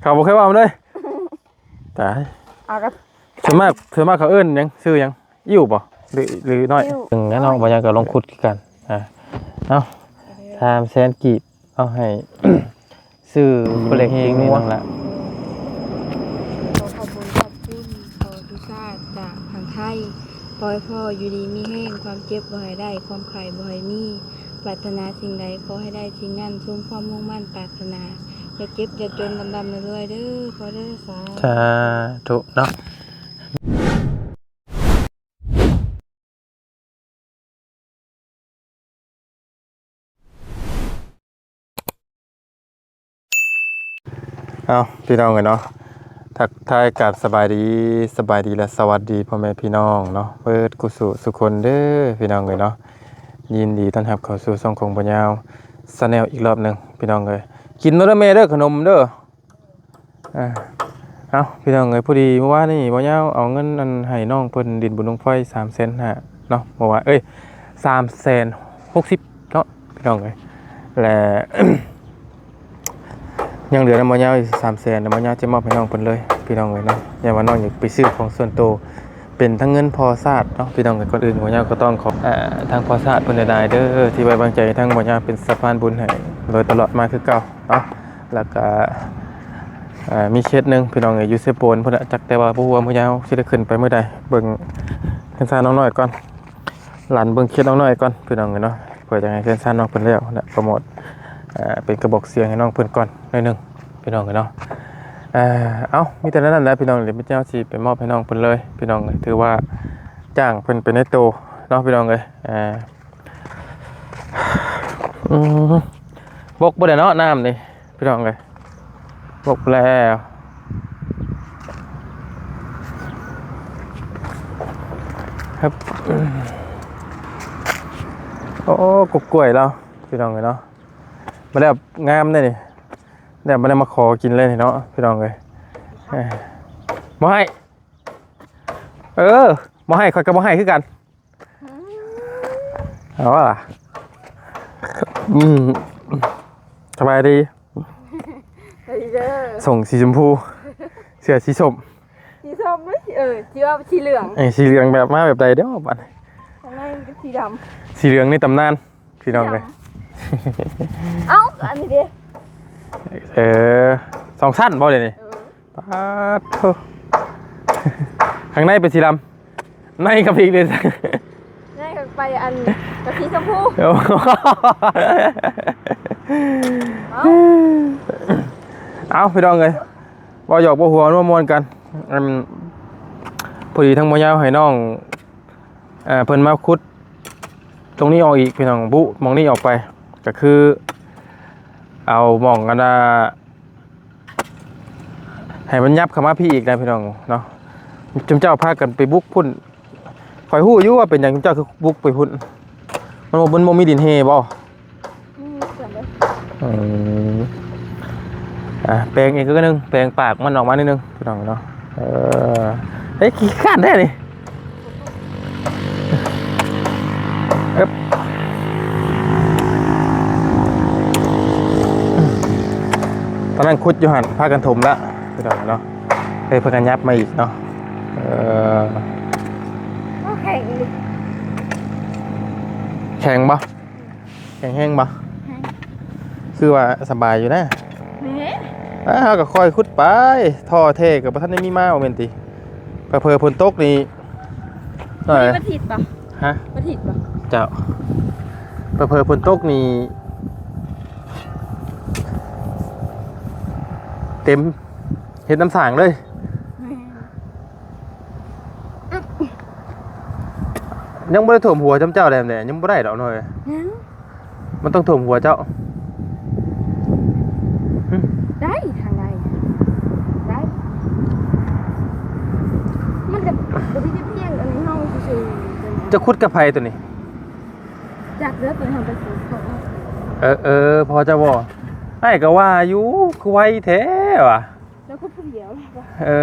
ເຂົາບໍ່ເຄີຍເວົ້ານຳເລີຍ. ຕາຍ ເອົາ ສ່ວນມາກ ສ່ວນມາກເຂົາເອີ້ນຫຍັງ? ຊື່ຫຍັງ? ອິ້ວບໍ່? ຫຼື ຫຼື ນ້ອຍ? ອິ້ວ. ເຊິ່ງແນ່ນອນ ນ້ອຍ ບໍ່ຫຍັງກໍລົງຂຸດຄືກັນ. ອ່າ ເອົາ ສາມແສນກີບ ເອົາໃຫ້ ຊື້ເຫຼັກກິນງົວ. ຂໍຂອບບຸນຂອບຄຸນ ຂໍອະພິສາດຈາກທາງໄທ. ຂໍໃຫ້ພໍ່ຢູ່ດີມີແຮງ, ຄວາມເຈັບບໍ່ໃຫ້ໄດ້, ຄວາມໄຂ້ບໍ່ໃຫ້ມີ, ປາດຖະໜາສິ່ງໃດຂໍໃຫ້ໄດ້ສິ່ງນັ້ນ ສົມຄວາມມຸ່ງໝັ້ນປາດຖະໜາ, ຢ່າເຈັບຢ່າຈົນ ລ່ຳໆລວຍໆເດີພໍ່ເດີ. ສາ ສາທຸເນາະ. ເອົາ ພີ່ນ້ອງເອີຍເນາະ ທັກທາຍກັບສະບາຍດີ ສະບາຍດີ ແລະ ສະຫວັດດີພໍ່ແມ່ພີ່ນ້ອງເນາະ ເບິດສູ່ສູ່ຄົນເດີພີ່ນ້ອງເອີຍເນາະ. ຍິນດີຕ້ອນຮັບເຂົ້າສູ່ຊ່ອງຂອງບໍ່ຍາວ Channel ອີກລອບໜຶ່ງພີ່ນ້ອງເອີຍ. ກິນເດີແມ່ເດີ ຂະໜົມເດີ. ອ່າ ເອົາ ພີ່ນ້ອງເອີຍ ພໍດີມື້ວານນີ້ບໍ່ຍາວເອົາເງິນອັນໃຫ້ນ້ອງເພິ່ນຫຼິ້ນບຸນບັ້ງໄຟສາມແສນຫ້າເນາະ ບໍ່ວ່າ ເອີຍ ສາມແສນຫົກສິບເນາະ ພີ່ນ້ອງເອີຍ ແລະ ຍັງເຫຼືອນຳບໍ່ຍາວອີກສາມແສນ ແລ້ວບໍ່ຍາວຈະມອບໃຫ້ນ້ອງເພິ່ນເລີຍ ພີ່ນ້ອງເອີຍເນາະ. ຍ້ອນວ່ານ້ອງຢາກໄປຊື້ຂອງສ່ວນໂຕ ເປັນທັງເງິນພໍ່ຊາດເນາະ ພີ່ນ້ອງເອີຍ. ກ່ອນອື່ນບໍ່ຍາວກໍຕ້ອງຂອບ ເອີ ທາງພໍ່ຊາດເພິ່ນຫຼາຍໆເດີ ທີ່ໄວ້ວາງໃຈທາງບໍ່ຍາວເປັນສະພານບຸນໃຫ້ໂດຍຕະຫຼອດມາຄືເກົ່າເນາະ. ແລ້ວກະ ເອີ ມີເຂດໜຶ່ງພີ່ນ້ອງເອີຍ ຢູ່ເຊໂປນພຸ້ນນະ ຈັກແຕ່ວ່າບໍ່ຮູ້ວ່າມື້ຍາວຊິໄດ້ຂຶ້ນໄປມື້ໃດ. ເບິ່ງເຮືອນຊານນ້ອງນ້ອຍກ່ອນ ລັນເບິ່ງເຂດນ້ອງນ້ອຍກ່ອນພີ່ນ້ອງເອີຍເນາະ ເພື່ອຈະໃຫ້ເຮືອນຊານນ້ອງເພິ່ນແລ້ວນະ ໂປຣໂມດ ເອີ ເປັນກະບອກສຽງໃຫ້ນ້ອງເພິ່ນກ່ອນໜ້ອຍໜຶ່ງພີ່ນ້ອງເອີຍເນາະ. ເອີ ເອົາ ມີແຕ່ນັ້ນແຫຼະພີ່ນ້ອງ ດຽວເຮົາຊິໄປມອບໃຫ້ນ້ອງເພິ່ນເລີຍພີ່ນ້ອງເອີຍ. ຖືວ່າຈ້າງເພິ່ນໄປໃນໂຕເນາະ ພີ່ນ້ອງເອີຍ. ເອີ ອືມ ບົກບໍ່ໄດ້ເນາະ ນ້ຳນີ້ ພີ່ນ້ອງເອີຍ ບົກແລ້ວ ຮຶບ ໂອ້ ກົກກ້ວຍລາວ ພີ່ນ້ອງເອີຍເນາະ. ມາແລ້ວງາມເດ້ນີ້ ແລ້ວມາແລ້ວມາຂໍກິນເລີຍນີ້ເນາະ ພີ່ນ້ອງເອີຍ. ເອີ ບໍ່ໃຫ້ ເອີ ບໍ່ໃຫ້ ຂ້ອຍກໍບໍ່ໃຫ້ຄືກັນ. ເອົາວ່າ ອືມ ສະບາຍດີ ສະບາຍດີເດີ. ສົ່ງສີຊົມພູ ເສື້ອສີສົ້ມ ສີສົ້ມ ເອີ ຊິວ່າສີເຫຼືອງ ເອີ ສີເຫຼືອງແບບ ມາແບບໃດເດີບັດນີ້? ຂ້າງໃນມັນເປັນສີດຳ ສີເຫຼືອງໃນຕຳນານ ພີ່ນ້ອງເອີຍ. ເອົ້າ ອັນນີ້ເດ ເອີ ສອງຊັ້ນບໍ່ດຽວນີ້? ເອີ ປາດໂທ້ ຂ້າງໃນເປັນສີດຳ ໃນກັບອີກເດ້ ໃນກັບໄປອັນກັບສີຊົມພູ. ເອົ້າ ເອົ້າ ພີ່ນ້ອງເອີຍ ເວົ້າຫຍອກເວົ້າຫົວມ່ວນກັນ. ອັນ ພໍດີທາງໝໍຍາວໃຫ້ນ້ອງ ເອີ ເພິ່ນມາຂຸດຕົງນີ້ອອກອີກ ພີ່ນ້ອງ ບຸໝ່ອງນີ້ອອກໄປ ກໍຄືເອົາໝ່ອງອັນນ່າ ໃຫ້ມັນຫຍັບເຂົ້າມາພີ້ອີກນະ ພີ່ນ້ອງເນາະ. ຈຸມເຈົ້າພາກັນໄປບຸກພຸ້ນ ຂ້ອຍຮູ້ຢູ່ວ່າເປັນຫຍັງຈຸມເຈົ້າຄືບຸກໄປພຸ້ນ ມັນບໍ່ ມັນບໍ່ມີດິນແຮ່ບໍ່? ອືມ ອືມ ອ່າ ແປງອີກໜ້ອຍໜຶ່ງ ແປງປາກມັນອອກມາໜ້ອຍໜຶ່ງ ພີ່ນ້ອງເນາະ. ເອີ ເຮີ້ຍ ຂີ້ຄ້ານແທ້ນີ້ ເອີບ ຕອນນັ້ນຂຸດຢູ່ຫັ້ນ ພາກັນຖົມລະ ພີ່ນ້ອງເນາະ. ເອີ ເພິ່ນກໍຫຍັບມາອີກເນາະ. ເອີ ໂອ້ ແຂງອີ່ຫຼີ ແຂງບໍ່? ແຂງແຮງບໍ່? ແຮງ ຄືວ່າສະບາຍຢູ່ນະ. ນີ້ ອ່າ ເຮົາກໍຄ່ອຍຂຸດໄປ ທໍ່ແທ້ກໍບໍ່ທັນໄດ້ມີມາ ບໍ່ແມ່ນຕິ? ເຜີໆຝົນຕົກນີ້ ນີ້ວັນອາທິດບໍ່? ຮະ? ວັນອາທິດບໍ່? ເຈົ້າ ເຜີໆຝົນຕົກນີ້ ເຕັມເຮັດນ້ຳສ້າງເລີຍ. ແມ່ນ ຍັງບໍ່ໄດ້ຖ້ວມຫົວຈຳເຈົ້າແດ່ ຍັງບໍ່ໄດ້ດອກນ້ອຍ. ຍັງ ມັນຕ້ອງຖ້ວມຫົວເຈົ້າ. ໄດ້ ທາງໃດ ໄດ້ ມັນກໍບໍ່ໄດ້ພຽງອັນເຮົາຊື່ໆ. ເຈົ້າຂຸດກັບໃຜຕົວນີ້? ຈັກເດີ ຕົວນີ້ເຮົາໄປຊື້ຂອງ. ເອີ ເອີ ພໍເຈົ້າບໍ່? ອ້າຍກໍວ່າຢູ່ ຄືໄວແທ້ຫວາ? ແລ້ວຂຸດຜູ້ດຽວ ເອີ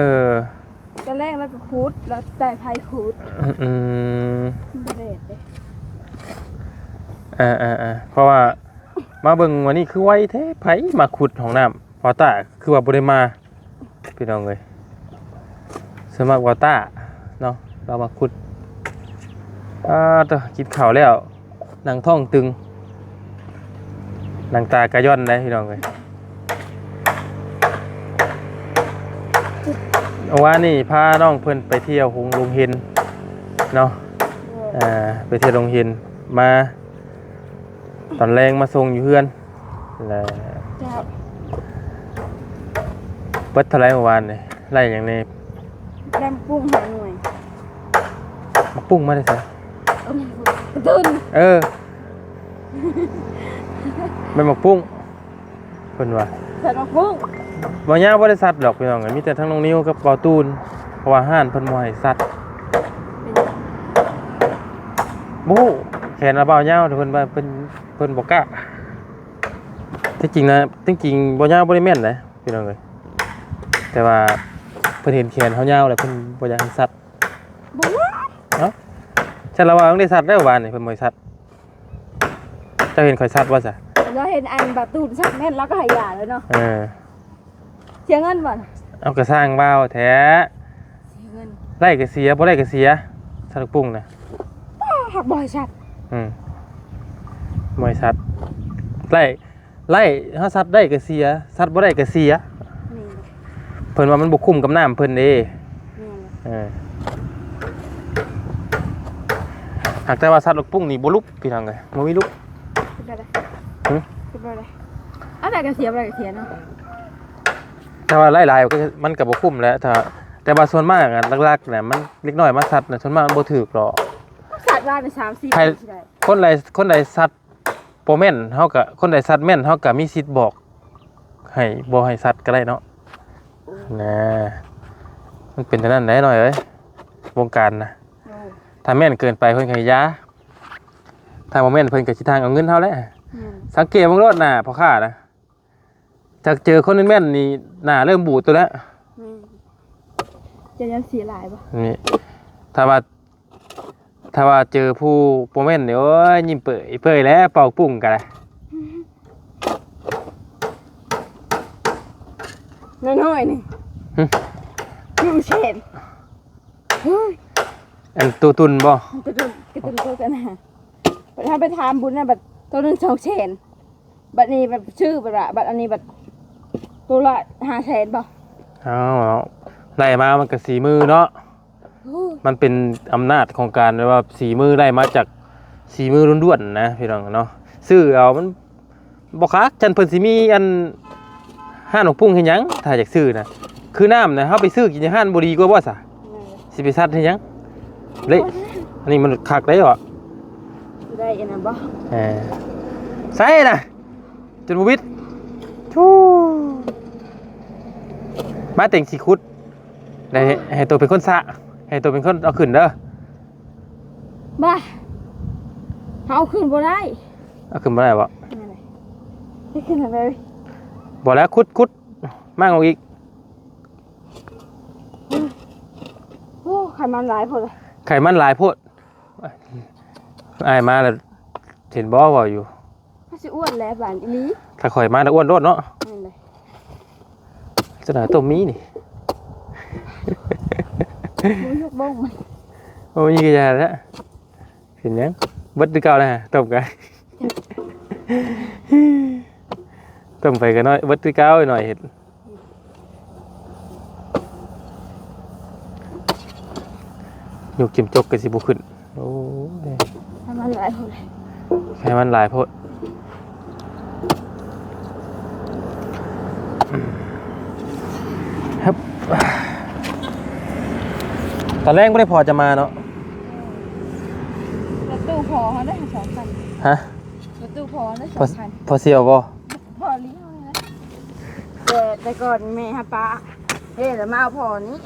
ຕອນແລກລາວກໍຂຸດ ລາວໃຊ້ໃຜຂຸດ. ອືມ ອືມ ບໍ່ໄດ້ເດ້. ເອີ ເອີ ເອີ ເພາະວ່າ ມາເບິ່ງມື້ນີ້ຄືໄວແທ້ ໃຜມາຂຸດຫ້ອງນ້ຳ ບ່າວຕ້າຄືວ່າບໍ່ໄດ້ມາ ພີ່ນ້ອງເອີຍ. ສ່ວນມາກບ່າວຕ້າເນາະ ລາວມາຂຸດ. ອາ ເຕີ ກິນເຂົ້າແລ້ວ ໜັງທ້ອງຕຶງ ໜັງຕາກະຢ່ອນໄດ໋ ພີ່ນ້ອງເອີຍ. ເມື່ອວານນີ້ພານ້ອງເພິ່ນໄປທ່ຽວໂຮງ ໂຮງຮຽນເນາະ ໂດຍ ອ່າ ໄປທ່ຽວໂຮງຮຽນມາ ຕອນແລງມາສົ່ງຢູ່ເຮືອນ ແລ້ວ ເຈົ້າ ເບິດເທົ່າໃດເມື່ອວານນີ້? ໄດ້ຫຍັງແດ່? ໄດ້ໝາກປຸ້ງຫ້າໜ່ວຍ. ໝາກປຸ້ງມາແຕ່ໃສ? ເອີ ກະຕຸ້ນ ເອີ ແມ່ນໝາກປຸ້ງ ເພິ່ນວ່າ ສັດໝາກປຸ້ງ. ບ່າວຍາວບໍ່ໄດ້ສັດດອກ ພີ່ນ້ອງເອີຍ ມີແຕ່ທັງນ້ອງນິວກັບບ່າວຕູນ ເພາະວ່າຮ້ານເພິ່ນບໍ່ໃຫ້ສັດ. ເປັນຫຍັງ? ບໍ່ຮູ້ ແຂນລະບ່າວຍາວ ເພິ່ນວ່າເພິ່ນ ເພິ່ນບໍ່ກ້າ. ທີ່ຈິງນະ ທີ່ຈິງບ່າວຍາວບໍ່ໄດ້ແມ່ນເດ້ ພີ່ນ້ອງເອີຍ ແຕ່ວ່າເພິ່ນເຫັນແຂນເຮົາຍາວແລ້ວ ເພິ່ນບໍ່ຢາກໃຫ້ສັດ. ບໍ່ ເອົ້າ ຊັ້ນລະວ່າຕ້ອງໄດ້ສັດແລ້ວ ວານນີ້ເພິ່ນບໍ່ໃຫ້ສັດ. ເຈົ້າເຫັນຂ້ອຍສັດບໍ່ຊະ? ລາວເຫັນອັນບ່າວຕູນສັດແມ່ນ ລາວກໍໃຫ້ຢາແລ້ວເນາະ. ເອີ ເສຍເງິນບໍ່? ເອົາ ກະສ້າງວ່າວແທ້ ເສຍເງິນ ໄດ້ກະເສຍ ບໍ່ໄດ້ກະເສຍ ສັດໝາກປຸ້ງນະ. ອ້າ ຫາກບໍ່ໃຫ້ສັດ. ອືມ ບໍ່ໃຫ້ສັດ ໄດ້ ໄດ້ ເຮົາສັດໄດ້ກະເສຍ ສັດບໍ່ໄດ້ກະເສຍ. ແມ່ນ ເພິ່ນວ່າມັນບໍ່ຄຸ້ມກັບນ້ຳເພິ່ນເດ້. ແມ່ນ ເອີ ຫາກແຕ່ວ່າສັດໝາກປຸ້ງນີ້ບໍ່ຫຼຸບ ພີ່ນ້ອງເອີຍ ບໍ່ມີຫຼຸບ. ເປັນໄປໄດ້ ຫຶ? ເປັນໄປໄດ້ ອັນໃດກະເສຍ ບໍ່ໄດ້ກະເສຍເນາະ. ຖ້າວ່າຫຼາຍໆ ມັນກໍບໍ່ຄຸ້ມແຫຼະ ຖ້າ ແຕ່ວ່າສ່ວນມາກອະ ຫຼັກໆ ນະ ມັນເດັກນ້ອຍມາສັດນະ ສ່ວນມາກມັນບໍ່ຖືກດອກ. ສັດວ່າໃນສາມສິບ ໃຜ ຊິໄດ້ ຄົນໃດ ຄົນໃດສັດບໍ່ແມ່ນ ເຮົາກະ ຄົນໃດສັດແມ່ນ ເຮົາກະມີສິດບອກໃຫ້ບໍ່ໃຫ້ສັດກໍໄດ້ເນາະ. ນະ ມັນເປັນແນວນັ້ນໄດ໋ນ້ອຍເອີຍ ວົງການນະ. ໂອ້ ຖ້າແມ່ນເກີນໄປເພິ່ນກໍໃຫ້ຢາ ຖ້າບໍ່ແມ່ນເພິ່ນກໍຊິທາງເອົາເງິນເຮົາແຫຼະ. ແມ່ນ ສັງເກດເບິ່ງໂລດໜ້າພໍ່ຄ້ານະ ຈາກເຈີຄົນແມ່ນໆນີ້ ໜ້າເລີ່ມບູດໂຕແລ້ວ. ແມ່ນ ຈະຍັງເສຍຫຼາຍບໍ່? ນີ້ ຖ້າວ່າ ຖ້າວ່າເຈີຜູ້ບໍ່ແມ່ນນີ້ ໂອ້ຍ ຍິ້ມເປີຍເປີຍແລ້ວ ເປົ່າປຸ້ງກໍໄດ້. ນ້ອຍໆ ນີ້ ຫຶ? ໜຶ່ງແສນ. ເຮີ້ຍ ອັນໂຕຕຸ່ນບໍ່? ໂຕຕຸ່ນ ກະຕຸ່ນໂຕນັ້ນນະ ເຮົາໄປຖາມບຸນນະ ບັດໂຕໜຶ່ງສອງແສນ. ບັດນີ້ແບບຊື້ ແບບວ່າ ບັດອັນນີ້ບັດໂຕລະຫ້າແສນບໍ່? ເອົາ ໄດ້ມາມັນກະສີມືເນາະ. ໂອ້ຍ ມັນເປັນອຳນາດຂອງການແບບວ່າສີມື ໄດ້ມາຈາກສີມືລ້ວນໆ ນະ ພີ່ນ້ອງເນາະ. ຊື້ເອົາ ມັນບໍ່ຄັກ ຊັ້ນເພິ່ນຊິມີອັນຮ້ານໝາກປຸ້ງເຮັດຫຍັງ ຖ້າຢາກຊື້ນະ. ຄືນ້ຳນະ ເຮົາໄປຊື້ກິນຢູ່ຮ້ານບໍ່ດີກວ່າບໍ່ຊະ? ແມ່ນ ຊິໄປສັດເຮັດຫຍັງ? ເລະ ອັນນີ້ມັນຄັກໄດ໋ເບາະ. ໄດ້ອັນນັ້ນບໍ່? ເອີ ໃສ່ນະ ຈົນບໍ່ບິດ ທູ ມາເຕັງຊິຂຸດ ໄດ້ ໃຫ້ໂຕເປັນຄົນສະ ໃຫ້ໂຕເປັນຄົນເອົາຂຶ້ນເດີ. ບໍ່ ເຮົາເອົາຂຶ້ນບໍ່ໄດ້. ເອົາຂຶ້ນບໍ່ໄດ້ບໍ່? ນັ້ນແຫຼະ ເຮັດຂຶ້ນທາງໃດ? ບໍ່ແລ້ວ ຂຸດ ຂຸດ ມ້າງອອກອີກ. ໂອ້ ໄຂມັນຫຼາຍໂພດ ໄຂມັນຫຼາຍໂພດ. ອ້າຍມາແລ້ວ ເຫັນບໍ່ ເວົ້າຢູ່ ເຮົາຊິອ້ວນແລ້ວບາດອີ່ຫຼີ. ຖ້າຂ້ອຍມາແລ້ວອ້ວນໂລດເນາະ. ແມ່ນເດ້ ຈະໜ້າຕົ້ມມີນີ້ ບໍ່ຍົກບ້ອງມັນ. ໂອ້ຍ ນີ້ກໍຢ່າແລ້ວ ເປັນຫຍັງ ເບິດຄືເກົ່າແລ້ວ ຕົ້ມກະ ຕົ້ມໄປກໍນ້ອຍ ເບິດຄືເກົ່າ ໜ້ອຍເຮັດ. ຍົກຈິ້ມຈົກກໍຊິບໍ່ຂຶ້ນ. ໂອ້ຍ ໃຫ້ມັນຫຼາຍໂພດ ໃຫ້ມັນຫຼາຍໂພດ. ຮຶບ ຕອນແລງບໍ່ໄດ້ພໍຈະມາເນາະ. ລົດຕູ້ພໍເຮົາໄດ້ສອງຄັນ. ຮະ? ລົດຕູ້ພໍເຮົາໄດ້ສອງຄັນ. ພໍ ພໍສ່ຽວບໍ່? ພໍລ້ຽວນີ້ແຫຼະ ແຕ່ ແຕ່ກ່ອນແມ່ຫາປ້າເດ້ ແລ້ວມາເອົາພໍນີ້.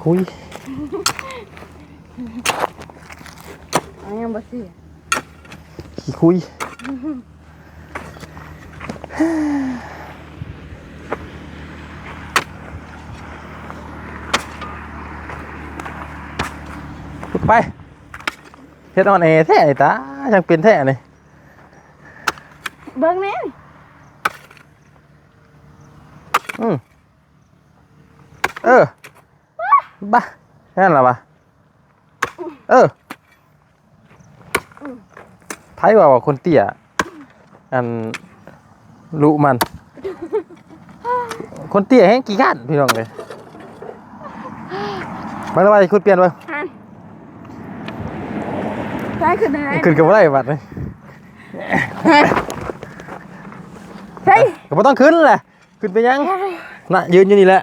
ຄຸຍ ອັນຍັງບໍ່ເສຍ ຂີ້ຄຸຍ. ໄປ ເຮັດອ່ອນແອແທ້ນີ້ຕາ ຍັງເປັນແທ້ນີ້. ເບິ່ງແດ່. ອືມ ເອີ ບາ ນັ້ນລະວະ. ເອີ ໃຜວ່າ ວ່າຄົນເຕ້ຍ ອັນ ລຸມັນ ຄົນເຕ້ຍແຮງຂີ້ຄ້ານ ພີ່ນ້ອງເອີຍ. ມາລະວ່າຊິຂຸດປ່ຽນເບິ່ງ ຫັ້ນ ໄປຂຶ້ນໄດ້ ຂຶ້ນກໍບໍ່ໄດ້ບັດນີ້ ເຮີ້ຍ ກໍບໍ່ຕ້ອງຂຶ້ນແຫຼະ. ຂຶ້ນໄປຫຍັງ ນະ ຢືນຢູ່ນີ້ແຫຼະ.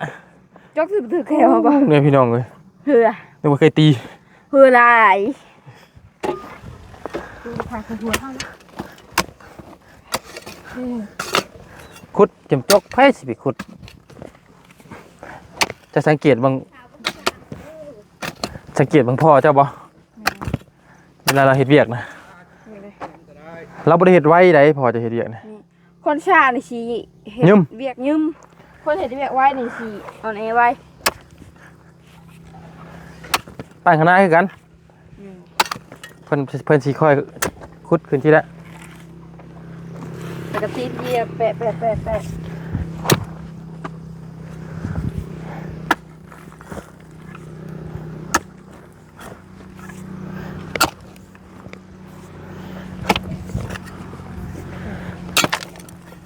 ຈອກຊິຖືກແຂວເຮົາບໍ່ ນີ້ພີ່ນ້ອງເອີຍ. ເຮືອ ນຶກວ່າໄກ່ຕີ ເຮືອຫຼາຍ. ຂຸດຈົມຈົກ ໃຜຊິໄປຂຸດ. ຈະສັງເກດເບິ່ງ ສັງເກດເບິ່ງພໍ່ເຈົ້າບໍ່? ແມ່ນ ເວລາລາວເຮັດວຽກນະ ນີ້ເດ້ ລາວບໍ່ໄດ້ເຮັດໄວໃດ ພໍ່ຈະເຮັດວຽກນະ ນີ້ ຄົນຊ້ານີ້ຊິເຮັດ ຍືມ ວຽກຍືມ ຄົນເຮັດວຽກໄວນີ້ຊິອ່ອນແອໄວ. ຕັ້ງຄະນະຄືກັນ ແມ່ນ ເພິ່ນ ເພິ່ນຊິຄ່ອຍຂຸດຂຶ້ນທີລະ ແລ້ວກໍຕີນຢຽບແປະໆໆໆ.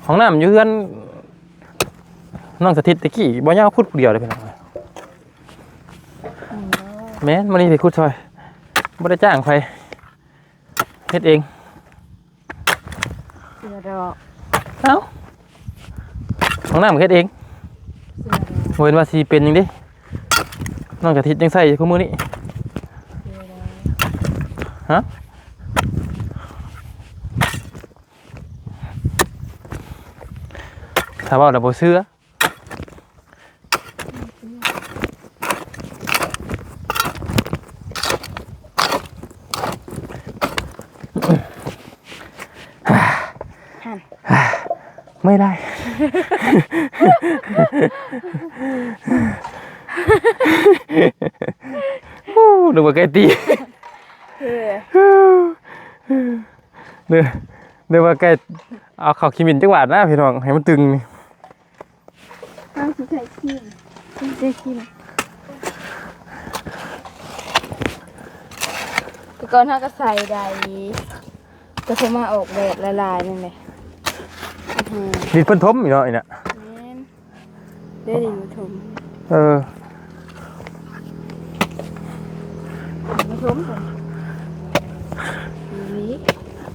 ຫ້ອງນ້ຳຢູ່ເຮືອນນ້ອງສະຖິດແຕ່ກີ້ ບໍ່ຍາວຂຸດຜູ້ດຽວເດ້ພີ່ນ້ອງ. ແມ່ນ ມື້ນີ້ໄປຂຸດຊ່ອຍ ບໍ່ໄດ້ຈ້າງໃຜ ເຮັດເອງ. ເຊື່ອດອກ ເອົ້າ ຫ້ອງນ້ຳເຮັດເອງ ເຊື່ອດອກ ບໍ່ເຫັນວ່າຊິເປັນຫຍັງເດ້ ນ້ອງສະຖິດຍັງໃຊ້ຢູ່ຄູ່ມື້ນີ້ ເຊື່ອດອກ ຮະ ຖ້າເວົ້າແລ້ວບໍ່ເຊື່ອ. ເມື່ອຍຫຼາຍ ໂອ້ ນຶກວ່າໄກ່ຕີ ເອີ ເດີ ເດີວ່າໄກ່ ເອົາເຂົ້າຂີ້ໝິ່ນຈັກບາດນະພີ່ນ້ອງ ໃຫ້ມັນຕຶງນີ້. ເຮົາຊິໃສ່ຄຣີມ ໃສ່ຄຣີມ ແຕ່ກ່ອນເຮົາກໍໃສ່ໄດ້ ແຕ່ພໍມາອອກແດດຫຼາຍໆ ນັ້ນແຫຼະ ອື ດິນເພິ່ນຖົມຢູ່ເນາະ ອີ່ນະ ແມ່ນ ເດ້ ດິນມັນຖົມ ເອີ ດິນມັນຖົມ ນີ້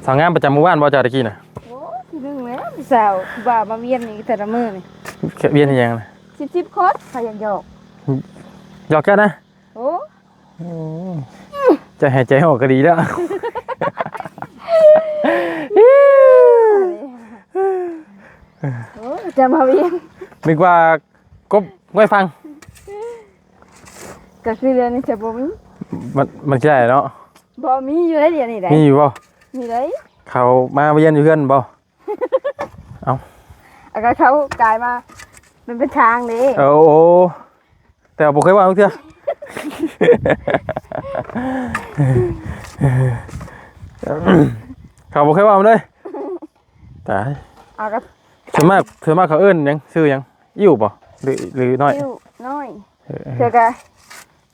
ສາວງາມປະຈຳໝູ່ບ້ານບໍ່ ເຈົ້າຕະກີ້ນະ? ໂອ້ ທີໜຶ່ງແລ້ວ ຜູ້ສາວຜູ້ບ່າວມາວຽນນີ້ແຕ່ລະມື້ນີ້ ວຽນອີ່ຫຍັງນະ? ສິບສິບຄົນ ໃຜຢາກຢອກ ຢອກເຈົ້ານະ? ໂອ້ ໂອ້ ໃຈໃຫ້ໃຈອອກກໍດີແລ້ວ ໂອ້ ຈະມາວຽນ ນຶກວ່າກົບໄວ້ຟັງ ກໍຄືດຽວນີ້ຈະບໍ່ມີ ມັນ ມັນຊິໄດ້ເນາະ ບໍ່ມີຢູ່ໃນດຽວນີ້ໄດ໋ ມີຢູ່ບໍ່? ມີໄດ໋ ເຂົາມາວຽນຢູ່ເຮືອນບໍ່? ເອົ້າ ອາ ກໍເຂົາກາຍມາ ມັນເປັນທາງເດ້ ເອີ ໂອ້ ແຕ່ວ່າບໍ່ເຄີຍເວົ້າຈັກເທື່ອ ເຂົາບໍ່ເຄີຍເວົ້ານຳເລີຍ ຕາຍ ອາ ກໍ ສ່ວນມາກ ສ່ວນມາກເຂົາເອີ້ນຫຍັງ ຊື່ຫຍັງ? ອິ້ວບໍ່ ຫຼື ຫຼືນ້ອຍ? ອິ້ວນ້ອຍ ເອີ ເທື່ອກະ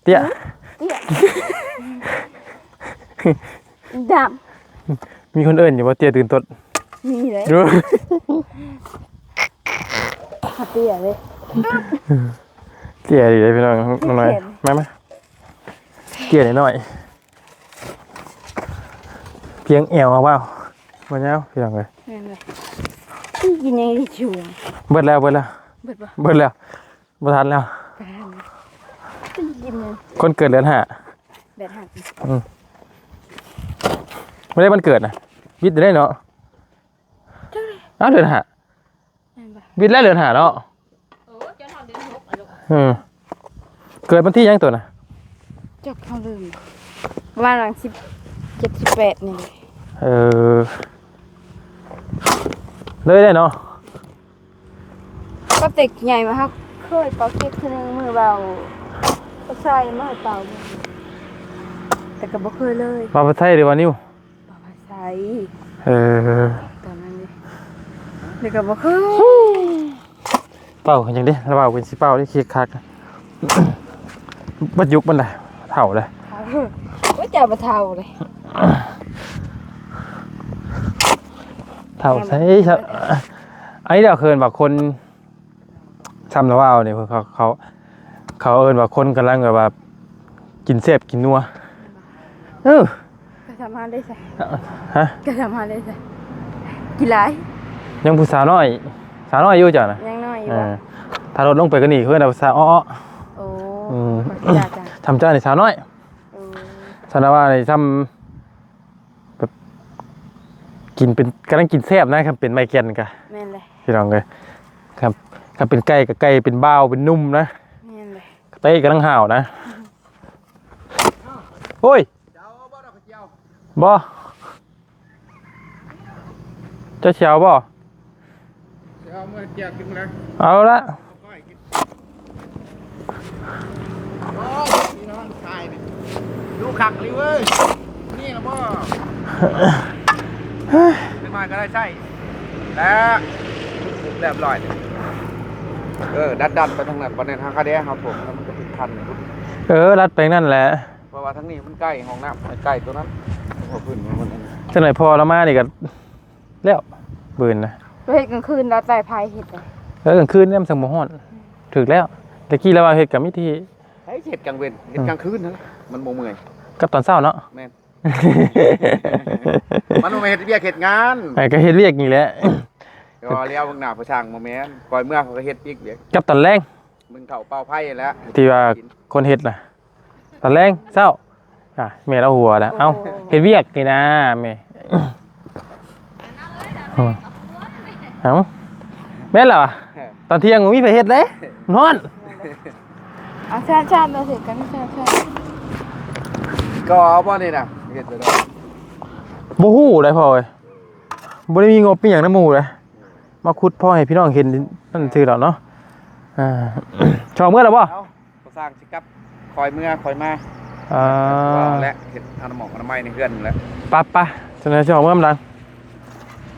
ເຕ້ຍ ເຕ້ຍ ດຳ ມີຄົນເອີ້ນຢູ່ບໍ່ ເຕ້ຍຕື່ນຕົດ? ມີເດ້ ເດ້ ເຕ້ຍເດ້ ເຕ້ຍດີເດ້ພີ່ນ້ອງ ນ້ອງນ້ອຍ ມາ ມາ ເຕ້ຍນ້ອຍ ພຽງແອວເອົາເວົ້າ ບໍ່ຍາວພີ່ນ້ອງເອີຍ ແມ່ນເລີຍ ກິນຫຍັງດີຢູ່ ເບິດແລ້ວ ເບິດແລ້ວ ເບິດບໍ່ ເບິດແລ້ວ. ບໍ່ທັນແລ້ວ ບໍ່ທັນ ໄດ້ຍິນເລີຍ ຄົນເກີດເດືອນຫ້າ ເດືອນຫ້າ ອືມ ບໍ່ໄດ້ວັນເກີດນະ ວິດໄດ້ເນາະ ເຈົ້າເລີຍ ອ້າວ ເດືອນຫ້າ ແມ່ນບໍ່ ວິດແລ້ວເດືອນຫ້າເນາະ ໂອ້ ຈົນຮອດເດືອນຫົກແລ້ວລູກ ເອີ ເກີດວັນທີຫຍັງໂຕນະ ຈັກເຮົາລືມ ປະມານຫຼັງສິບເຈັດ ສິບແປດນີ້ ເອີ ເລີຍໄດ້ເນາະ. ເປົ່າເຕັກໃຫຍ່ມາ ເຮົາເຄີຍເປົ່າເກັກເທື່ອໜຶ່ງ ມື້ເບົາ ເອົາຊາຍມາໃຫ້ເປົ່າ ແຕ່ກໍບໍ່ເຄີຍເລີຍ. ເປົ່າໄປໃຊ້ ຫຼືວ່ານິ້ວ? ເປົ່າໄປໃຊ້. ເອີ ຕອນນັ້ນເດ້ ດຽວກໍບໍ່ຄື ເປົ່າຫຍັງເດ້ ລະເວົ້າເປັນຊິເປົ່າເດ້ ເຄັກຄັກ ບັດຍຸກມັນລະ ເຖົ້າລະ ໂອ້ຍ ເຈົ້າບໍ່ເຖົ້າເລີຍ ເຖົ້າໃສຊະ ອັນນີ້ດາວເຂີນວ່າຄົນ ຊ່ຳລະເວົ້ານີ້ ເຂົາ ເຂົາ ເຂົາເອີ້ນວ່າຄົນກຳລັງແບບວ່າ ກິນແຊບກິນນົວ ເອີ ກໍສາມາດໄດ້ຊະ ຮະ ກໍສາມາດໄດ້ຊະ ກິນຫຼາຍ ຍັງຜູ້ສາວນ້ອຍ ສາວນ້ອຍຢູ່ເຈົ້ານະ ຍັງນ້ອຍຢູ່ ເອີ ຖ້າລົດລົງໄປກວ່ານີ້ ຄືວ່າສາວເອາະ ໂອ້ ອືມ ທຳເຈົ້ານີ້ສາວນ້ອຍ ໂອ້ ສາວນ້ອຍນີ້ຊ່ຳ ແບບ ກິນເປັນ ກຳລັງກິນແຊບນະ ຄັນເປັນໄມ້ແກ່ນກະ ແມ່ນແຫຼະ ພີ່ນ້ອງເອີຍ ຄັນ ຄັນເປັນໄກ່ກະໄກ່ເປັນບ່າວເປັນໜຸ່ມນະ ແມ່ນແຫຼະ ເຕະກຳລັງຫ້າວນະ ໂອ້ຍ ບໍ່ ເຈົ້າຊິເອົາບໍ່? ຊິເອົາເມືອແຈກກິນແລ້ວ ເອົາລະ ໂອ້ຍ ພີ່ນ້ອງຊາຍນີ້ ດູຄັກເລີຍເວີຍ ນີ້ລະບໍ່? ເປັນມາກໍໄດ້ໃຊ້ແລ້ວ ແລ້ວລຽບຮ້ອຍ ເອີ ດັນໆ ໄປທາງນັ້ນ ບັດນີ້ທາງຄາແດເຮົາຖົມ ແລ້ວມັນກໍຕິດຄັນ ເອີ ລັດໄປນັ້ນແຫຼະ ເພາະວ່າທາງນີ້ມັນໃກ້ຫ້ອງນ້ຳ ໃກ້ຕົວນັ້ນ ຫົວພື້ນມັນ ຈັກໜ້ອຍພໍລາວມານີ້ກໍ ແລ້ວ ບືນນະ ເຮັດກາງຄືນ ລາວໃຕ້ໄຟເຮັດ ເອີ ກາງຄືນມັນຈັ່ງບໍ່ຮ້ອນ ຖືກແລ້ວ ແຕ່ກີ້ລາວວ່າເຮັດກະມີທີ່ ໃຜເຮັດກາງເວັນ ເຮັດກາງຄືນຫັ້ນ ມັນບໍ່ເມື່ອຍ ກັບຕອນເຊົ້າເນາະ ແມ່ນ ມັນບໍ່ແມ່ນເຮັດວຽກເຮັດງານ ເອີ ກໍເຮັດວຽກນີ້ແຫຼະ ກໍແລ້ວເບິ່ງໜ້າຜູ້ຊ່າງ ບໍ່ແມ່ນ ກ່ອຍເມືອເຂົາກໍເຮັດອີກວຽກ ກັບຕອນແລງ ໜຶ່ງເຂົ້າເປົ່າໄຟແຫຼະ ທີ່ວ່າຄົນເຮັດນະ ຕອນແລງ ເຊົ້າ ອ່າ ແມ່ລາວຫົວແລ້ວ ເອົ້າ ເຮັດວຽກນີ້ນາແມ່ ເອົ້າ ແມ່ນແລ້ວ ຕອນທ່ຽງບໍ່ມີໃຜເຮັດເດ້ ຮ້ອນ ເອົາຊາດໆ ມາເຮັດກັນ ຊາດໆ ກໍເອົາບໍ່ນີ້ນະ ເຮັດໄປເດີ ບໍ່ຮູ້ໄດ໋ພໍ່ເອີຍ ບໍ່ໄດ້ມີງົບມີຫຍັງນຳໝູ່ເດ້ ມາຂຸດພໍໃຫ້ພີ່ນ້ອງເຫັນນັ້ນຊື່ດອກເນາະ ອ່າ ຊອກເມືອແລ້ວບໍ່? ເອົາ ພໍ່ຊ່າງຊິກັບ ຄ່ອຍເມືອຄ່ອຍມາ ອ່າ ແລະ ເຮັດອະນາໝອກອະນາໄມໃນເຮືອນແຫຼະ ປະ ປະ ຊັ້ນຊິອອກເມືອນຳຫຼັງ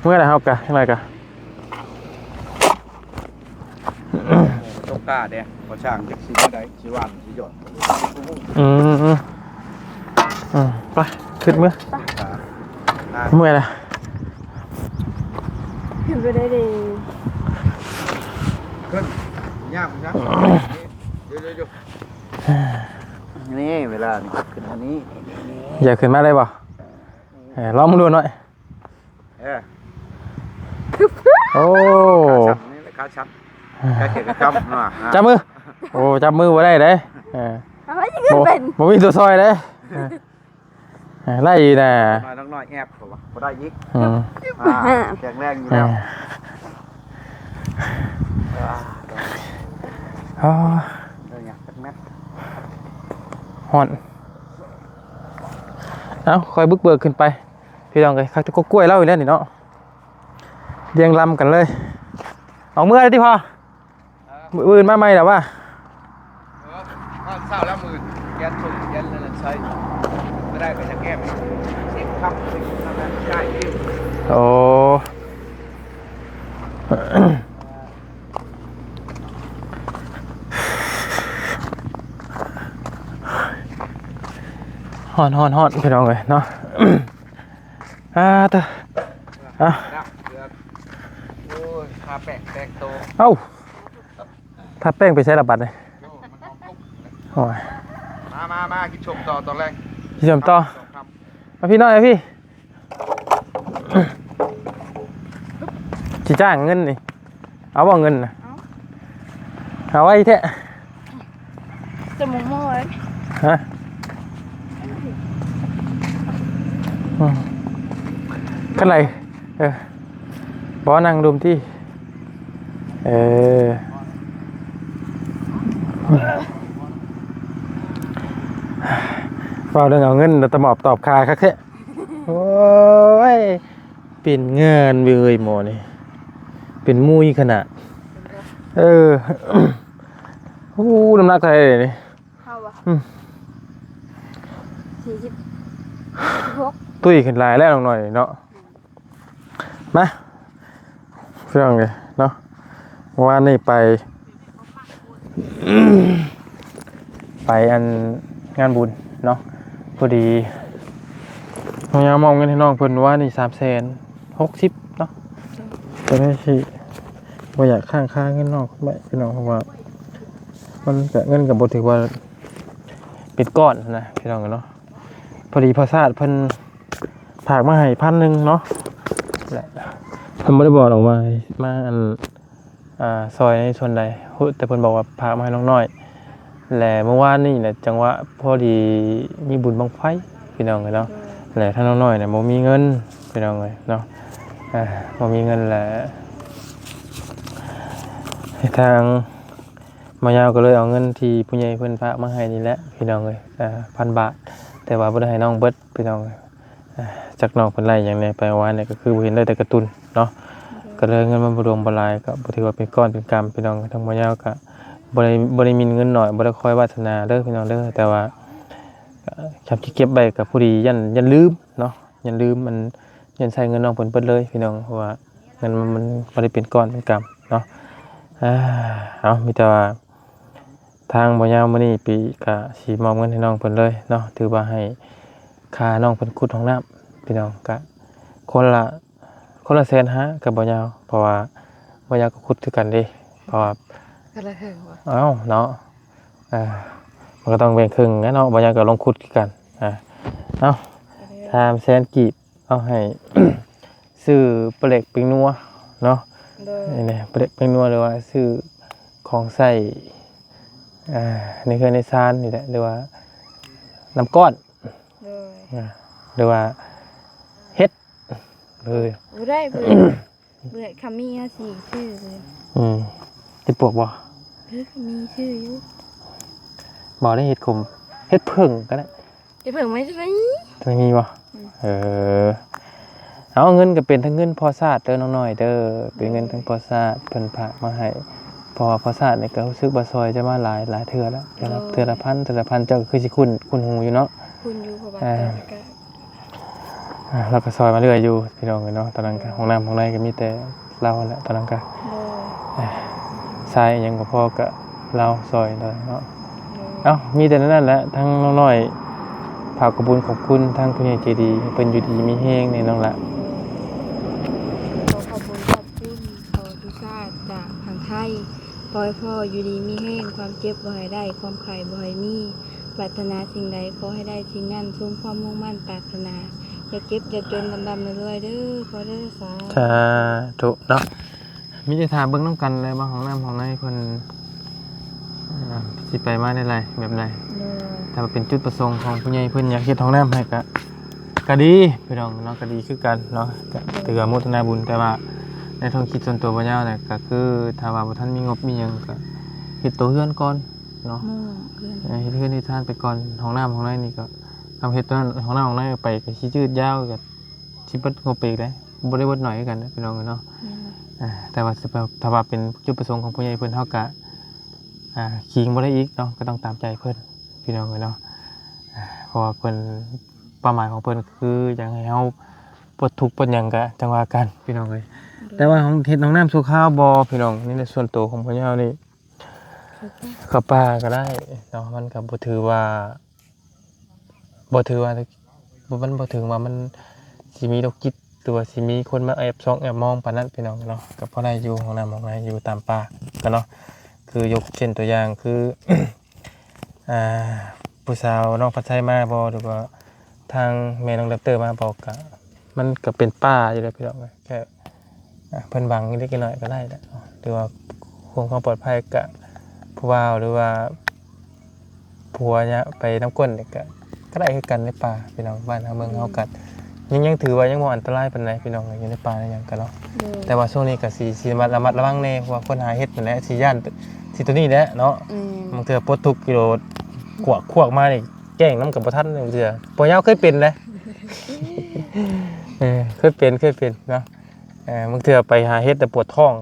ເມືອແລ້ວເຮົາກະ ຈັ່ງໃດກະ ຕົກກາແດ່ ພໍ່ຊ່າງຈັກຊິແນວໃດ ຊິຫວ່ານຊິຢອດ ອືມ ອືມ ອືມ ໄປ ຂຶ້ນເມືອ ເມື່ອຍລະ ຂຶ້ນໄປໄດ້ເດ້ ຂຶ້ນ ຍາກ ຍາກ ຢູ່ໆ ນີ້ເວລານີ້ ຂຶ້ນທາງນີ້ ຢາກຂຶ້ນມາໄດ້ບໍ່? ເອີ ລອງເບິ່ງດູໜ້ອຍ ເອີ ໂອ້ ຂາສັ້ນນີ້ແຫຼະ ຂາສັ່ນ ຂາເຈັບຂາຈຳ ອ່າ ຈັບມື ໂອ້ ຈັບມືບໍ່ໄດ້ເດ້ ເອີ ເອົາໄວ້ຊິຂຶ້ນເປັນ ບໍ່ ບໍ່ມີຕົວຊ່ອຍເດ້ ເອີ ໄລ່ອີກນະ ນ້ອຍ ນ້ອງນ້ອຍແອບ ເຂົາວ່າບໍ່ໄດ້ອີກ ອືມ ອ່າ ແຂງແຮງຢູ່ແລ້ວ ເອີ ອໍ ເອີຍ ຈັກແມັດ ຮ້ອນ ເອົ້າ ຄ່ອຍບຸກເບີກຂຶ້ນໄປ ພີ່ນ້ອງເອີຍ ຄັກແຕ່ກົກກ້ວຍລາວອີກແລ້ວນີ້ເນາະ ລຽງລຳກັນເລີຍ ອອກເມືອແລ້ວຕິພໍ່? ມື້ອື່ນມາໃໝ່ແລ້ວວະ ເອີ ຕອນເຊົ້າແລ້ວມື້ແກນສົ່ງແກນນັ້ນໃຊ້ ບໍ່ໄດ້ກໍຈະແກ້ໄປເຊັກຄັບ ເຊັກຄັບໃຊ້ ໂອ້ ຮ້ອນໆໆ ພີ່ນ້ອງເອີຍເນາະ ອ່າ ເຕີ ອ່ະ ໂອ້ຍ ທາແປ້ງແຕ່ງໂຕ ເອົ້າ ທາແປ້ງໄປໃສລະບັດນີ້ ໂອ້ຍ ມາ ມາ ມາ ກິນສົ້ມຕໍ່ຕອນແລງ ກິນສົ້ມຕໍ່ ມາພີ່ນ້ອຍ ມາພີ່ ຊິຈ້າງເງິນນີ້ ເອົາບໍ່ເງິນນະ ເອົາ ເອົາໄວ້ແທ້ ຈະມົງມໍໄວ້ ຮະ ອືມ ຄັນໄລ ເອີ ບໍ່ ນັ່ງດຸມຕິ ເອີ ເວົ້າເລື່ອງເອົາເງິນ ແລ້ວຕະໝອບຕອບຄາຄັກແທ້ ໂອ້ຍ ເປັນງານເວີຍໝໍນີ້ ເປັນມຸ້ຍຂະໜາດ ເອີ ໂອ້ ນ້ຳໜັກເທົ່າໃດນີ້? ເຮົາບໍ່? ອືມ ສີ່ສິບຫົກ ຕຸ້ຍຂຶ້ນຫຼາຍແລ້ວນ້ອງນ້ອຍເນາະ ມາ ພີ່ນ້ອງເອີຍເນາະ ເມື່ອວານນີ້ໄປ ໄປອັນງານບຸນເນາະ ພໍດີເຮົາຍາມມອບເງິນໃຫ້ນ້ອງເພິ່ນ ເມື່ອວານນີ້ສາມແສນຫົກສິບເນາະ ຈະໄດ້ຊິບໍ່ຢາກຄ້າງຄາເງິນນ້ອງໄວ້ພີ່ນ້ອງ ເພາະວ່າມັນກະ ເງິນກະບໍ່ຖືກວ່າເປັນກ້ອນນະພີ່ນ້ອງເນາະ. ພໍດີພໍ່ຊາດເພິ່ນຝາກມາໃຫ້ພັນໜຶ່ງເນາະ ແລະ ເພິ່ນບໍ່ໄດ້ບອກດອກວ່າມາອັນ ອ່າ ຊ່ອຍໃນສ່ວນໃດ ແຕ່ເພິ່ນບອກວ່າຝາກມາໃຫ້ນ້ອງນ້ອຍ ແລະ ເມື່ອວານນີ້ແຫຼະ ຈັງຫວະພໍດີມີບຸນບັ້ງໄຟພີ່ນ້ອງເອີຍເນາະ ແລະ ທາງນ້ອງນ້ອຍນະບໍ່ມີເງິນພີ່ນ້ອງເອີຍເນາະ ອ່າ ບໍ່ມີເງິນ ແລະ ທາງ ບ່າວຍາວກໍເລີຍເອົາເງິນທີ່ຜູ້ໃຫຍ່ເພິ່ນຝາກມາໃຫ້ນີ້ແຫຼະພີ່ນ້ອງເອີຍ ອ່າ ພັນບາດ ແຕ່ວ່າບໍ່ໄດ້ໃຫ້ນ້ອງເບິດພີ່ນ້ອງເອີຍ ອ່າ ຈັກນ້ອງເພິ່ນໄລ່ຫຍັງແດ່ໄປວານນີ້ ກໍຄືບໍ່ເຫັນ ໄດ້ແຕ່ກາຕູນເນາະ ໂດຍ ກໍເລີຍເງິນມັນບໍ່ຫຼວງບໍ່ຫຼາຍ ກໍບໍ່ຖືວ່າເປັນກ້ອນເປັນກຳພີ່ນ້ອງ ທາງບ່າວຍາວກໍບໍ່ໄດ້ ບໍ່ໄດ້ໝິ່ນເງິນນ້ອຍ ບໍ່ໄດ້ຄອຍວາດສະໜາເດີພີ່ນ້ອງເດີ ແຕ່ວ່າກໍຄັນຊິເກັບໄວ້ກໍພໍດີ ຢ້ານ ຢ້ານລືມເນາະ ຢ້ານລືມ ມັນ ຢ້ານໃຊ້ເງິນນ້ອງເພິ່ນເບິດເລີຍພີ່ນ້ອງ ເພາະວ່າເງິນມັນ ມັນບໍ່ໄດ້ເປັນກ້ອນເປັນກຳເນາະ ອ່າ ເອົາ ມີແຕ່ວ່າ ທາງບ່າວຍາວມື້ນີ້ປີກະຊິມອບເງິນໃຫ້ນ້ອງເພິ່ນເລີຍເນາະ ຖືວ່າໃຫ້ຄ່ານ້ອງເພິ່ນຂຸດຫ້ອງນ້ຳພີ່ນ້ອງ ກະຄົນລະ ຄົນລະແສນຫ້າກັບບ່າວຍາວ ເພາະວ່າບ່າວຍາວກໍຂຸດຄືກັນເດ້ ເພາະວ່າ ຄົນລະເຄິ່ງບໍ່? ເອົ້າເນາະ ເອີ ມັນກໍຕ້ອງແບ່ງເຄິ່ງແຫຼະເນາະ ບ່າວຍາວກໍລົງຂຸດຄືກັນ ອ່າ ເອົາ ສາມແສນກີບ ເອົາໃຫ້ຊື້ປາເຫຼັກແປ້ງນົວເນາະ ໂດຍ ນີ້ແຫຼະ ປາເຫຼັກແປ້ງນົວ ຫຼືວ່າຊື້ຂອງໃຊ້ ອ່າ ໃນເຮືອນໃນຊານນີ້ແຫຼະ ຫຼືວ່ານ້ຳກ້ອນ ໂດຍ ອ່າ ຫຼືວ່າເຫັດ ເອີ ບໍ່ໄດ້ ບໍ່ໄດ້ ເບິ່ງຄຳມີເຮົາຊິຊື້ເລີຍ ອືມ ເຫັດປວກບໍ່? ເອີ ຄຳມີຊື້ຢູ່ ບໍ່ໄດ້ເຫັດຂົມ ເຫັດເຜິ້ງກໍໄດ້ ເຫັດເຜິ້ງມັນຈະມີ ຈະມີບໍ່? ອືມ ເອີ ເອົາ ເງິນກໍເປັນທັງເງິນພໍ່ຊາດເດີນ້ອງນ້ອຍເດີ ເປັນເງິນທັງພໍ່ຊາດເພິ່ນຝາກມາໃຫ້ ເພາະວ່າພໍ່ຊາດນີ້ກໍຮູ້ສຶກວ່າຊ່ອຍຈະມາຫຼາຍ ຫຼາຍເທື່ອແລ້ວ ໂດຍ ເທື່ອລະພັນ ເທື່ອລະພັນ ເຈົ້າກໍຄືຊິຄຸ້ນ ຄຸ້ນຫູຢູ່ເນາະ ຄຸ້ນຢູ່ ເພາະວ່າ ເອີ ຕອນນັ້ນກໍ ອ່າ ລາວກໍຊ່ອຍມາເລື້ອຍຢູ່ພີ່ນ້ອງເອີຍເນາະ ຕອນນັ້ນກໍ ໂດຍ ຫ້ອງນ້ຳຫ້ອງໃນກໍມີແຕ່ລາວຫັ້ນແຫຼະ ຕອນນັ້ນກໍ ໂດຍ ເອີ ຊາຍອີ່ຫຍັງກໍພໍກໍລາວຊ່ອຍໄດ້ເນາະ ໂດຍ ເອົ້າ ມີແຕ່ນັ້ນແຫຼະ ທາງນ້ອງນ້ອຍຝາກຂອບບຸນຂອບຄຸນທາງຜູ້ໃຫຍ່ໃຈດີ ໃຫ້ເພິ່ນຢູ່ດີມີແຮງແດ່ນ້ອງຫຼ້າ ໂດຍ ຂໍຂອບບຸນຂອບຄຸນພໍ່ພິຊາດຈາກຝັ່ງໄທ ຂໍໃຫ້ພໍ່ຢູ່ດີມີແຮງ ຄວາມເຈັບບໍ່ໃຫ້ໄດ້ ຄວາມໄຂ້ບໍ່ໃຫ້ມີ ປາດຖະໜາສິ່ງໃດຂໍໃຫ້ໄດ້ສິ່ງນັ້ນ ສົມຄວາມມຸ່ງໝັ້ນປາດຖະໜາ ຢ່າເຈັບຢ່າຈົນ ລ່ຳໆລວຍໆເດີພໍ່ເດີ ສາ ສາທຸເນາະ ມີແຕ່ຖ້າເບິ່ງນຳກັນແຫຼະວ່າຫ້ອງນ້ຳຫ້ອງໃນເພິ່ນ ອ່າ ຊິໄປມາແນວໃດແບບໃດ ໂດຍ ຖ້າວ່າເປັນຈຸດປະສົງຂອງຜູ້ໃຫຍ່ເພິ່ນຢາກເຮັດຫ້ອງນ້ຳໃຫ້ກະ ກະດີພີ່ນ້ອງເນາະ ກະດີຄືກັນເນາະ ກະ ໂດຍ ຖືວ່າໂມທະນາບຸນ ແຕ່ວ່າໃນຄວາມຄິດສ່ວນຕົວບ່າວຍາວນະ ກະຄືຖ້າວ່າບໍ່ທັນມີງົບມີຫຍັງກະເຮັດໂຕເຮືອນກ່ອນ ເນາະ ເອີ ເຮັດເຮືອນເຮັດຊານໄປກ່ອນ ຫ້ອງນ້ຳຫ້ອງໃນນີ້ກໍ ທຳເຮັດຕົວນັ້ນ ຫ້ອງນ້ຳຫ້ອງໃນໄປກໍຊິຍືດຍາວ ກໍຊິເບິດງົບໄປອີກເດ້ ບໍ່ໄດ້ເບິດໜ້ອຍຄືກັນເດ້ພີ່ນ້ອງເອີຍເນາະ ແມ່ນ ເອີ ແຕ່ວ່າຊິໄປ ຖ້າວ່າເປັນຈຸດປະສົງຂອງຜູ້ໃຫຍ່ເພິ່ນ ເຮົາກໍ ອ່າ ຂີງບໍ່ໄດ້ອີກເນາະ ກໍຕ້ອງຕາມໃຈເພິ່ນພີ່ນ້ອງເອີຍເນາະ ເພາະວ່າເພິ່ນ ເປົ້າໝາຍຂອງເພິ່ນຄືຢາກໃຫ້ເຮົາປົດທຸກປົດຫຍັງ ກໍຈັ່ງວ່າກັນພີ່ນ້ອງເອີຍ ໂດຍ ແຕ່ວ່າເຮັດຫ້ອງນ້ຳຊົ່ວຄາວບໍ່ພີ່ນ້ອງ ໃນສ່ວນໂຕຂອງພວກເຮົານີ້ ເຂົ້າປ່າ ເຂົ້າປ່າກໍໄດ້ເນາະ ມັນກໍບໍ່ຖືວ່າ ບໍ່ຖືວ່າ ມັນບໍ່ເຖິງວ່າມັນຊິມີໂລກຈິດ ຫຼືວ່າຊິມີຄົນມາແອບສ່ອງແອບມອງປານນັ້ນພີ່ນ້ອງເນາະ ກໍພໍໄດ້ຢູ່ ຫ້ອງນ້ຳຫ້ອງໃນຢູ່ຕາມປ່າກໍເນາະ ຄືຍົກເຊັ່ນຕົວຢ່າງຄື ອ່າ ຜູ້ສາວນ້ອງພັດໄຊມາບໍ່ ຫຼືວ່າທາງແມ່ນ້ອງແຣັບເຕີມາບໍ່ ກະ ມັນກະເປັນປ່າຢູ່ແຫຼະພີ່ນ້ອງເອີຍ ແຄ່ ອ່າ ເພິ່ນບັງເລັກໆນ້ອຍໆກໍໄດ້ແຫຼະ ຫຼືວ່າຫ່ວງຄວາມປອດໄພກະຜູ້ບ່າວ ຫຼືວ່າຜົວເນຍ ໄປນຳກົ້ນນີ້ກະ ກະໄດ້ຄືກັນໃນປ່າພີ່ນ້ອງ ບ້ານເຮົາເມືອງເຮົາກະ ອືມ ຍັງ ຍັງຖືວ່າຍັງບໍ່ອັນຕະລາຍປານໃດພີ່ນ້ອງ ຢູ່ໃນປ່າໃນຫຍັງກະເນາະ ໂດຍ ແຕ່ວ່າຊ່ວງນີ້ກະຊິ ຊິລະມັດ ລະມັດລະວັງແດ່ ເພາະວ່າຄົນຫາເຫັດນັ້ນແຫຼະ ຊິຢ້ານ ຊິໂຕນີ້ແຫຼະເນາະ ອືມ ບາງເທື່ອປົດທຸກກິໂລ ຄວກ ຄວກມານີ້ ແກ້ງນຳກັນບໍ່ທັນ ບາງເທື່ອ ພວກເຮົາເຄີຍເປັນເດ້ ເອີ ເຄີຍເປັນ ເຄີຍເປັນເນາະ ເອີ ບາງເທື່ອໄປຫາເຫັດແລ້ວປວດທ້ອງ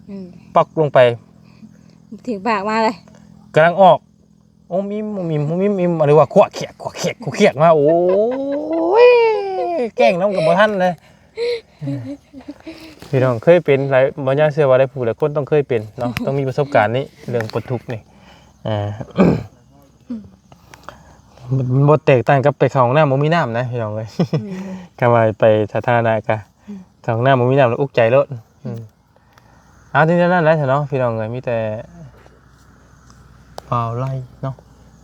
ອືມ ປັກລົງໄປ ຖືກບາກມາເລີຍ ກຳລັງອອກ ໂອ້ມອິ້ມ ໂອ້ມອິ້ມ ໂອ້ມອິ້ມ ຫຼືວ່າຄວກຂຽກ ຄວກຂຽກ ຄວກຂຽກມາ ໂອ້ຍ ແກ້ງນຳກັນບໍ່ທັນເລີຍ ພີ່ນ້ອງເຄີຍເປັນຫຼາຍ ບໍ່ຍາກເຊື່ອວ່າຫຼາຍຜູ້ຫຼາຍຄົນຕ້ອງເຄີຍເປັນເນາະ ຕ້ອງມີປະສົບການນີ້ ເລື່ອງປົນທຸກນີ້ ອ່າ ມັນບໍ່ແຕກຕ່າງກັບໄປເຂົ້າຫ້ອງນ້ຳບໍ່ມີນ້ຳນະ ພີ່ນ້ອງເອີຍ. ແມ່ນ ຄັນວ່າໄປສາທາລະນະກະ ອືມ ເຂົ້າຫ້ອງນ້ຳບໍ່ມີນ້ຳແລ້ວອຸກໃຈໂລດ ອືມ ອືມ ເອົາ ທີ່ນັ້ນແຫຼະເນາະ ພີ່ນ້ອງເອີຍ ມີແຕ່ບ່າວໄລເນາະ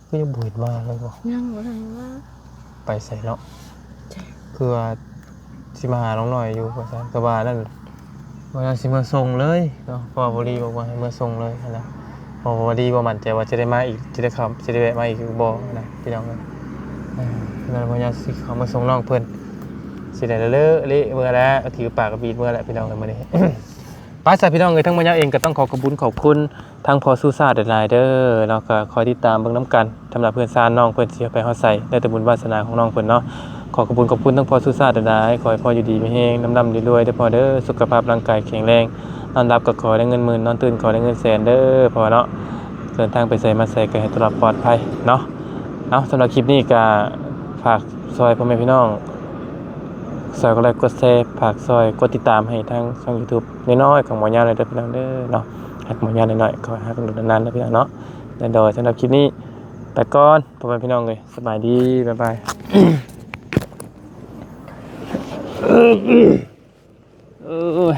ຄືຍັງບໍ່ເຫັນມາເລີຍບໍ່? ຍັງບໍ່ທັນມາ ໄປໃສເນາະ? ຄືວ່າຊິມາຫານ້ອງນ້ອຍຢູ່ວ່າຊັ້ນ ກໍວ່ານັ້ນ ວ່າຊິເມືອສົ່ງເລີຍເນາະ ເພາະວ່າບໍ່ດີບອກວ່າໃຫ້ເມືອສົ່ງເລີຍຫັ້ນນະ ເພາະວ່າບໍ່ດີບໍ່ໝັ້ນໃຈວ່າຈະໄດ້ມາອີກ ຈະໄດ້ເຂົ້າ ຈະໄດ້ແວະມາອີກຫຼືບໍ່ນະ ພີ່ນ້ອງເອີຍ. ເອີ ນັ້ນບໍ່ຍາກຊິເຂົ້າມາສົ່ງນ້ອງເພິ່ນ ຊິໄດ້ເລາະເລະເມືອແລ້ວ ຖືປາກະບີດເມືອແລ້ວ ພີ່ນ້ອງເອີຍ ມື້ນີ້. ໄປຊະ ພີ່ນ້ອງເອີຍ ທາງໝໍຍາວເອງກໍຕ້ອງຂໍຂອບບຸນຂອບຄຸນທາງພໍ່ສຸຊາດຫຼາຍໆເດີເນາະ ກໍຄອຍຕິດຕາມເບິ່ງນຳກັນ ສຳລັບເຮືອນຊານນ້ອງເພິ່ນຊິເອົາໄປຮອດໃສ ແລ້ວແຕ່ບຸນວາສະໜາຂອງນ້ອງເພິ່ນເນາະ. ຂໍຂອບຄຸນຂອບຄຸນທາງພໍ່ສຸຊາດຫຼາຍໆ ຂໍໃຫ້ພໍ່ຢູ່ດີມີແຮງ ລ່ຳໆລວຍໆເດີພໍ່ເດີ ສຸຂະພາບຮ່າງກາຍແຂງແຮງ ນອນຫຼັບກໍຂໍໄດ້ເງິນໝື່ນ ນອນຕື່ນຂໍໄດ້ເງິນແສນເດີພໍ່ເນາະ. ເດີນທາງໄປໃສມາໃສກໍໃຫ້ຕະຫຼອດປອດໄພເນາະ. ເອົາ ສຳລັບຄລິບນີ້ກໍຝາກຊ່ອຍພໍ່ແມ່ພີ່ນ້ອງ ຊ່ອຍກົດໄລກົດແຊ ຝາກຊ່ອຍກົດຕິດຕາມໃຫ້ທາງຊ່ອງຢູທູບນ້ອຍໆຂອງໝໍຍາວແດ່ເດີພີ່ນ້ອງເດີເນາະ. ຮັກໝໍຍາວນ້ອຍໆ ຂໍໃຫ້ຮັກນານໆເດີພີ່ນ້ອງເນາະ. ໂດຍ ສຳລັບຄລິບນີ້ໄປກ່ອນ ພໍ່ແມ່ພີ່ນ້ອງເອີຍ ສະບາຍດີ ບາຍບາຍ. ໂອ້ຍ